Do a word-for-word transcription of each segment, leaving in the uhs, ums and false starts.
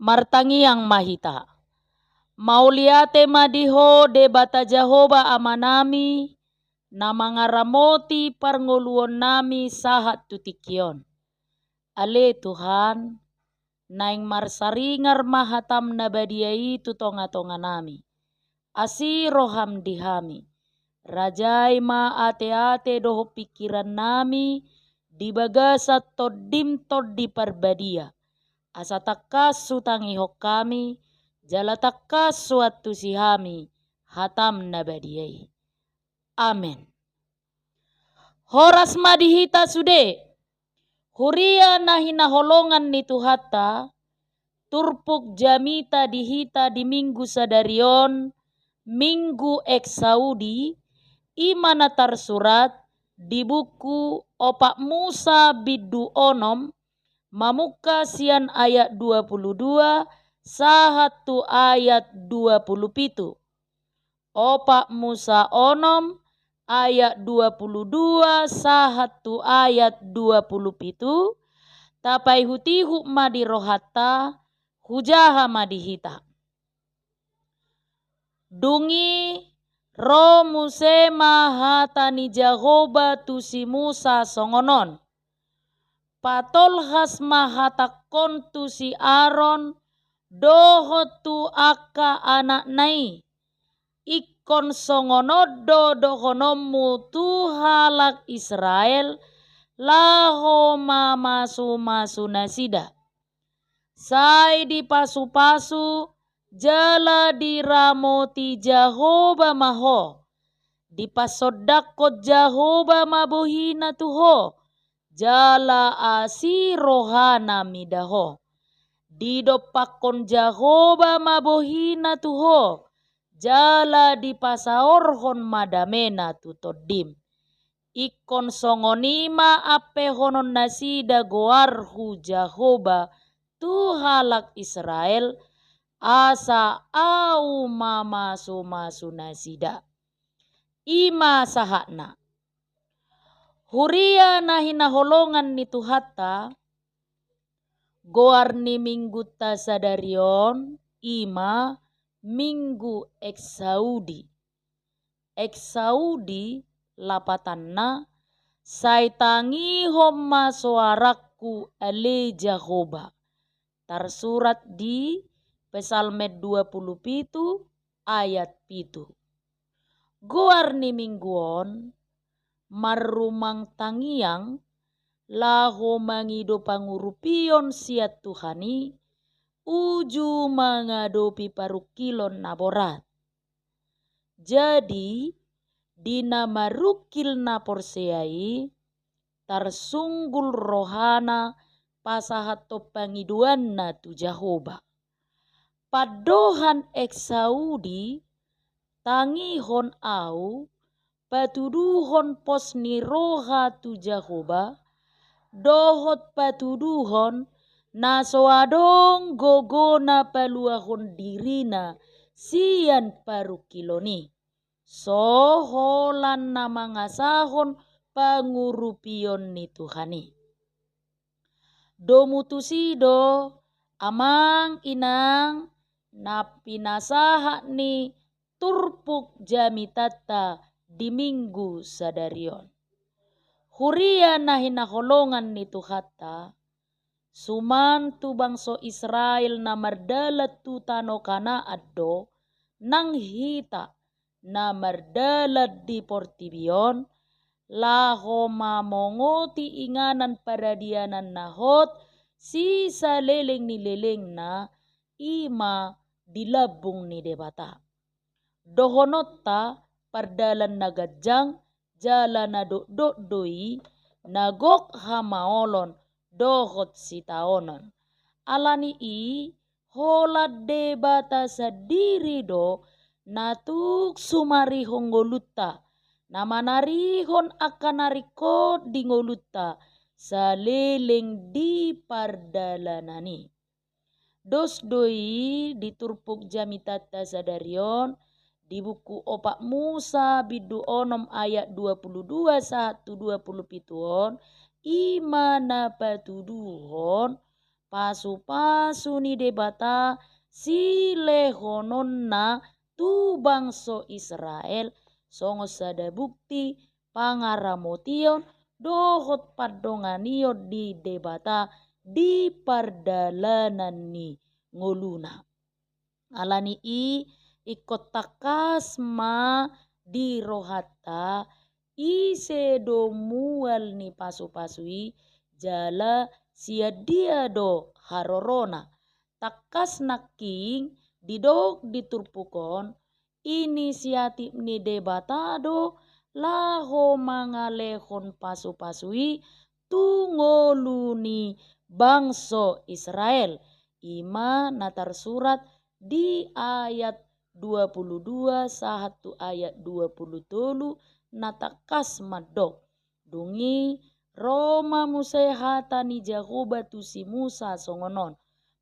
Martangiang ma hita. Mauliate ma di Ho Debata Jahowa Amanami, na mangaramoti parngoluonnami sahat tu tingki on. Ale Tuhan, naeng marsaringar ma hataM na badia i tu tongatonganami. Asi rohaM di hami. Rajai ma ateate dohot pingkirannami di bagasan TondiM Tondi Parbadia. Asa tangkas hutangihon hami, jala tangkas huantusi hami hataM na badia i. Amen. Horas ma di hita sude, huria na hinaholongan ni Tuhanta, turpuk jamita di hita di Minggu sadari on, Minggu Exaudi, i ma na tarsurat di buku Opat Musa bindu onom, mamungka sian ayat dua pulu dua sahat tu ayat dua pulu pitu. Opat Musa onom ayat dua pulu dua sahat tu ayat dua pulu pitu, tapaihutihut ma di rohanta, hujaha ma di hita. Dung i ro muse ma hata ni Jahowa tu si Musa songon on: Patolhas ma hatangkon tu si Aron dohot tu angka anakna i, ingkon songon on do dohononmu tu halak Israel, laho mamasumasu nasida. Sai dipasupasu jala diramoti Jahowa ma ho. Dipasondangkon Jahowa ma bohina tu ho, jala asi rohana mida ho. Didompakkon Jahowa ma bohina tu ho, jala dipasaorhon ma damena tu tondim. Ingkon songon i ma ampehononnasida goarhu Jahowa tu halak Israel, asa ahu mamasumasu nasida. I ma sahatna. Huria na hinaholongan ni Tuhanta, goar ni minggunta sadari on i ma Minggu Exaudi. Exaudi lapatanna, sai tangihon ma soarangku ale Jahowa. Tarsurat di Psalmen dua pulu pitu ayat pitu. Goar ni minggu on, marrumang tangiang laho mangido pangurupion sian Tuhan i, uju mangadopi parungkilon na borat. Jadi, di na marungkil na porsea i, tarsunggul rohana pasahathon pangidoanna tu Jahowa. Pandohan Exaudi, tangihon ahu, patuduhon pos ni roha tu Jahowa, dohot patuduhon na so adong gogona paluahon dirina sian parungkilon i. So holan na mangasahon pangurupion ni Tuhan i. Domu tusi do, amang inang, na pinasahat ni turpuk jamitanta di minggu sadari on. Huria na hinaholongan ni Tuhanta, suman tu bangso Israel na mardalan tu tano Kanaan do, nang hita na mardalan di portibi on, laho mamongoti inganan paradianan na hot sisaleleng ni lelengna, i ma di lambung ni Debata. Dohononta pardalan na ganjang, jala na dokdok do i, na gok hamaolon dohot sitaonon. Ala ni i, holan Debata sandiri do na tuk sumarihon ngolunta, na manarihon angka na ringkot di ngolunta saleleng di pardalanan i. Dos do i di turpuk jamitanta sadari on, di buku Opat Musa bindu onom ayat dua pulu dua sahat tu dua pulu pitu on, i ma na patuduhon pasu-pasu ni Debata silehononna tu bangso Israel, songon sada bukti pangaramotion dohot pandonganion ni Debata di pardalanan ni ngoluna. Ala ni i, ingkon tangkas ma di rohanta, ise do mual ni pasu-pasu i, jala sian dia do harorona. Tangkas nangkin didok di turpuk on, inisiatif ni Debata do laho mangalehon pasu-pasu i tu ngolu ni bangso Israel. I ma na tarsurat di ayat dua pulu dua sahat tu ayat dua pulu tolu, na tangkas mandok. Dung i, ro ma muse hata ni Jahowa tu si Musa songon on: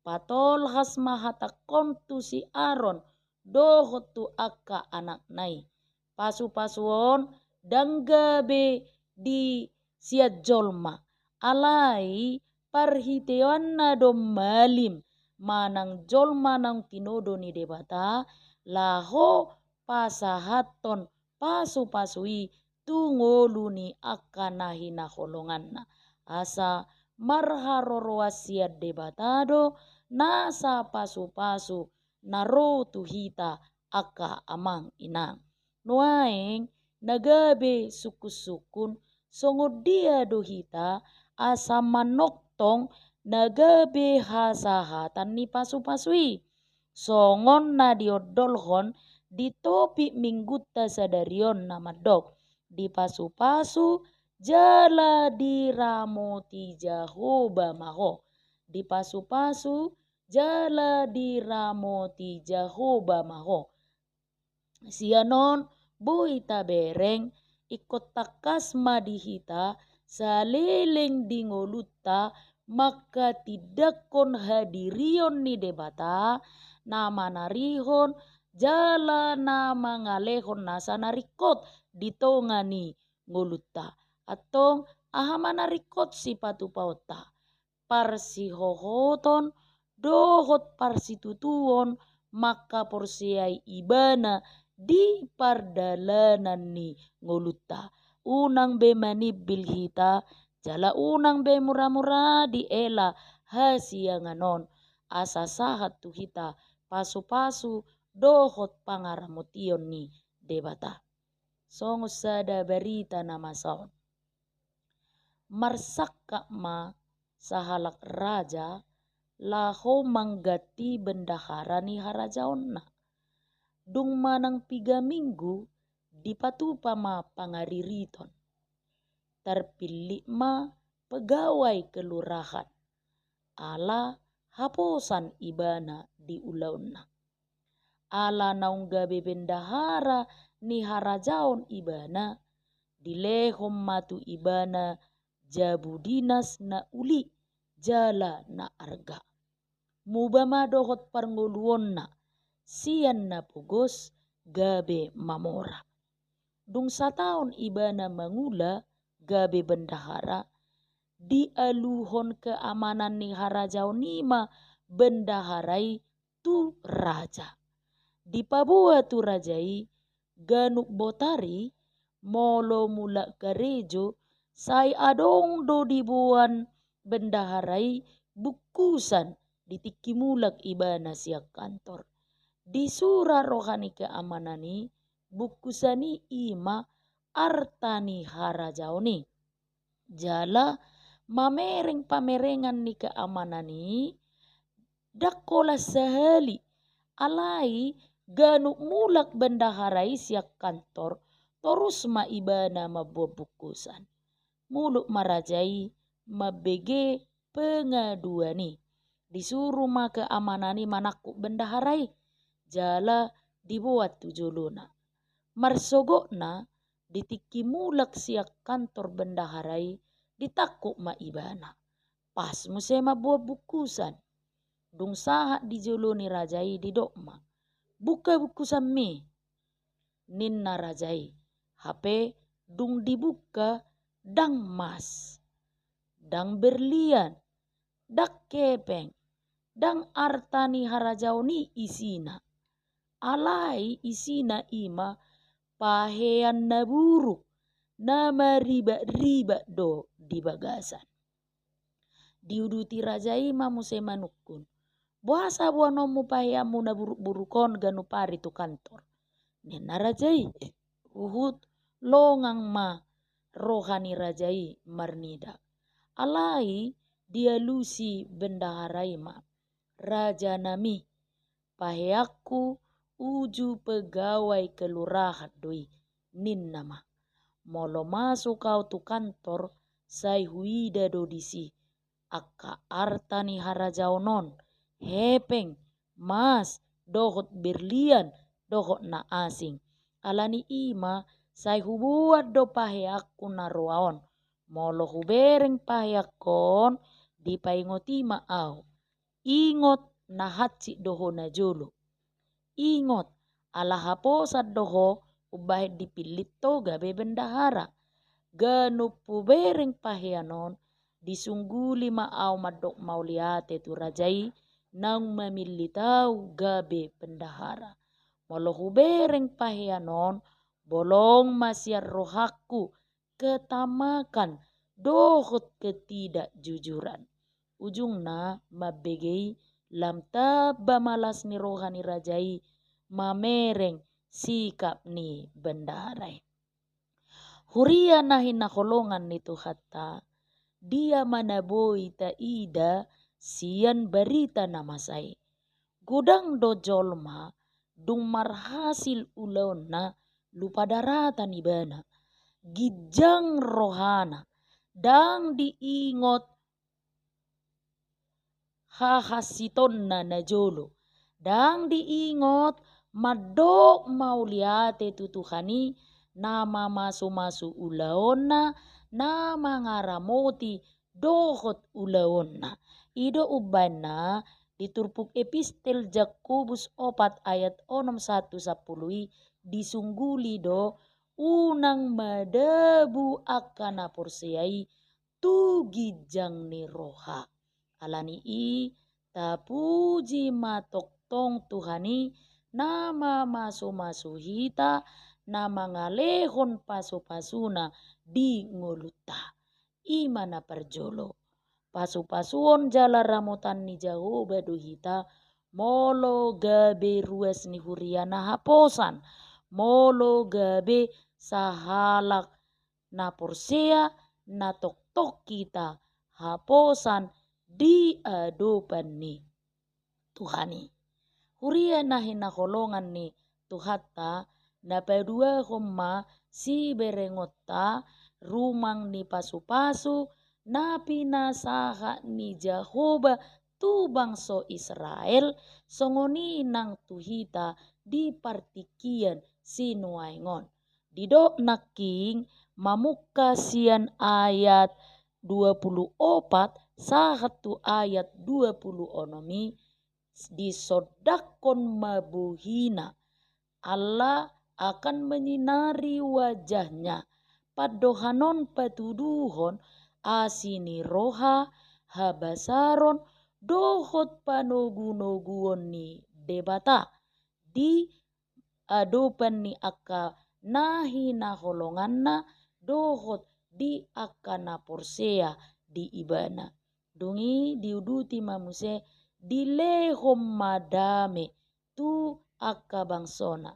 Patolhas ma hatangkon tu si Aron dohot tu angka anakna i: Pasu-pasu on ndang gabe di sian jolma, alai parhiteanna do malim manang jolma naung tinodo ni Debata, laho pasahathon pasu-pasu i tu ngolu ni angka na hinaholonganna, asa marharoroan sian Debata do nasa pasu-pasu na ro tu hita angka amang inang. Nuaeng na gabe sungkun-sungkun, songon dia do hita asa manongtong na gabe hasahatan ni pasu-pasu i? Songon na diondolhon di topik minggunta sadari on na mandok: Dipasu-pasu jala diramoti Jahowa ma ho. Dipasu-pasu jala diramoti Jahowa ma ho. Sian on boi tabereng, ingkon tangkas ma di hita saleleng di ngolunta mangkatindangkon hadirion ni Debata, na manarihon jala na mangalehon nasa na ringkot di tonga ni ngolunta. Antong, aha ma na ringkot sipatupaonta? Parsihohoton dohot parsitutuon mangkaporseai Ibana di pardalanan ni ngolunta. Unang be manimbil hita, jala unang be mura-mura diela hasiangan on, asa sahat tu hita pasu-pasu dohot pangaramotion ni Debata. Songon sada barita na masa on. Marsangkap ma sahalak raja laho mangganti bendahara ni harajaonna. Dung manang piga minggu, dipatupa ma pangaririton. Tarpillit ma pegawai kelurahan, ala haposan ibana di ulaonna. Ala naung gabe bendahara ni harajaon ibana, dilehon ma tu ibana jabu dinas na uli jala na arga. Muba ma dohot parngoluonna, sian na pogos gabe mamora. Dung sataon ibana mangula gabe bendahara, dialuhon keamanan ni harajaon i ma bendahara i tu raja. Dipaboa tu raja i ganup botari, molo mulak karejo, sai adong do diboan bendahara i bungkusan di tingki mulak ibana sian kantor. Disura roha ni keamanan i, bungkusan i i ma arta ni harajaon i. Jala mamereng pamerengan ni keamanan i, ndang holan sahali, alai ganup mulak bendahara i sian kantor, torus ma ibana mamboan bungkusan. Mulak ma raja i mambege pengaduan i. Disuru ma keamanan i manangkup bendahara i, jala diboan tu jolona. Marsogotna, di tingki mulak sian kantor bendahara i, ditangkup ma ibana. Pas muse mamboan bungkusan. Dung sahat di jolo ni raja i, didok ma: "Buka bungkusanmi," ninna raja i. Hape dung dibuka, ndang mas, ndang berlian, ndang hepeng, ndang arta ni harajaon i isina. Alai isina i ma pahean na buruk, na maribak-ribak do di bagasan. Diuduti raja i ma muse manungkun, "Boasa boanonmu paheanmu na buruk-buruk on ganup ari tu kantor?" ninna raja i. Huhut longang ma roha ni raja i marnida. Alai dialusi bendahara i ma, "Rajanami, paheanku uju pegawai kelurahan do i," ninna ma. "Molo masuk au tu kantor, sai huida do disi angka arta ni harajaon on, hepeng, mas, dohot berlian, dohot na asing. Alani i ma sai huboan do paheanku na roa on. Molo hubereng paheangkon, dipaingot i ma au. Ingot, na hansit do ho najolo. Ingot, ala haposan do ho umbahen dipillit ho gabe bendahara. Ganup hubereng pahean on, disungguli ma au mandok mauliate tu raja i naung mamillit au gabe bendahara. Molo hubereng pahean on, bolong ma sian rohangku ketamakan dohot ketidakjujuran." Ujungna mambege i lam tamba ma las ni roha ni raja i mamereng sikap ni bendahara i. Huria na hinaholongan ni Tuhanta, dia ma na boi taida sian barita na masa i? Godang do jolma dung marhasil ulaonna lupa daratan ibana, ginjang rohana, ndang diingot hahansitonna najolo, ndang diingot mandok mauliate tu Tuhan i na mamasu-masu ulaonna, na mangaramoti dohot ulaonna. I do umbahen na di turpuk epistel Jakobus opat ayat onom sahat tu sampulu i disungguli do, unang madabu angka na porsea i tu ginjang ni roha. Alani i, tapuji ma tongtong Tuhan i, na mamasu-masu hita, na mangalehon pasu-pasuna di ngolunta. I ma na parjolo. Pasu-pasuon jala ramotan ni Jahowa do hita, molo gabe ruas ni huria na haposan, molo gabe sahalak na porsea, na tongtong hita haposan di adopan ni Tuhan i. Huria na hinaholongan ni Tuhanta, na paduahon ma siberengonta rumang ni pasu-pasu na pinasahat ni Jahowa tu bangso Israel, songon i nang tu hita di partingkian sinuaeng on. Didok nangkin mamungka sian ayat dua pulu opat sahat tu ayat dua pulu onom i, disondangkon ma bohina, Allah akan menyinari wajahnya, pandohan on patuduhon asi ni roha, habasaron, dohot panogu-noguon ni Debata di adopan ni angka na hinaholonganna dohot di angka na porsea di Ibana. Dung i diuduti ma muse, dilehon ma dame tu angka bangsona.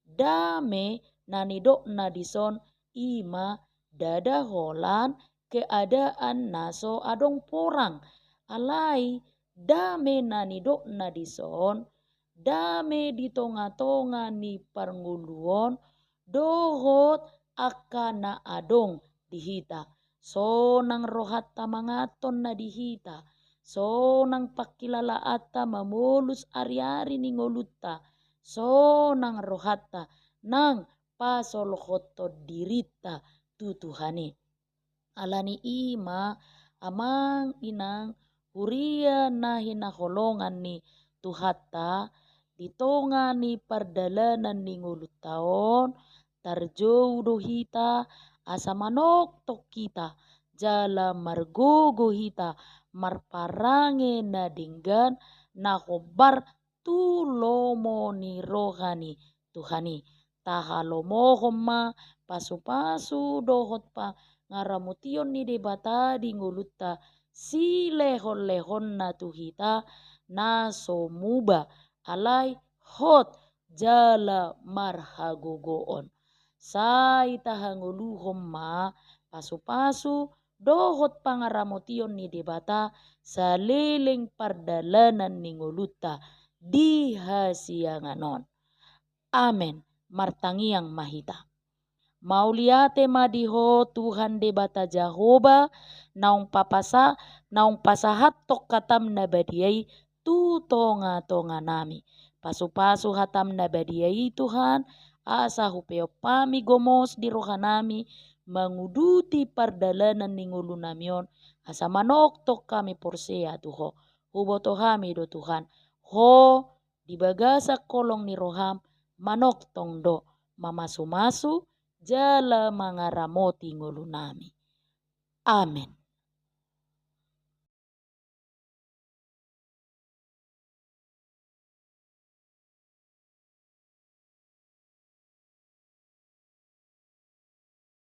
Dame na nidokna dison i ma ndada holan keadaan na so adong porang. Alai dame na nidokna dison, dame di tonga-tonga ni parngoluon dohot angka na adong di hita. Sonang rohanta manganhon na di hita, sonang pangkilalaanta mamolus ari-ari ni ngolunta, sonang rohanta nang pasolhothon dirinta tu Tuhan i. Alani i ma, amang inang, huria na hinaholongan ni Tuhanta, di tonga ni pardalanan ni ngolunta on, tarjou do hita asa manongtong hita jala margogo hita marparange na denggan, na hombar tu lomo ni roha ni Tuhan i. Tahalomohon ma pasupasu dohot pangaramotion ni Debata di ngolunta, silehonlehonna tu hita na so muba, alai hot jala marhagogoon. Sai tahangoluhon ma pasupasu dohot pangaramotion ni Debata saleleng pardalanan ni ngolunta di hasiangan on. Amen. Martangiang ma hita. Mauliate ma di Ho Tuhan Debata Jahowa, naung papasa, naung pasahathon hatam na badia i tu tongatonganami. Pasupasu hatam na badia i Tuhan, asa hupeop hami gomos di rohanami, manguduti pardalanan ni ngolunami on, asa manongtong hami porsea tu Ho. Huboto hami do Tuhan, Ho di bagasan holong ni roham, manongtong do, mamasumasu, jala mangaramoti ngolunami. Amen.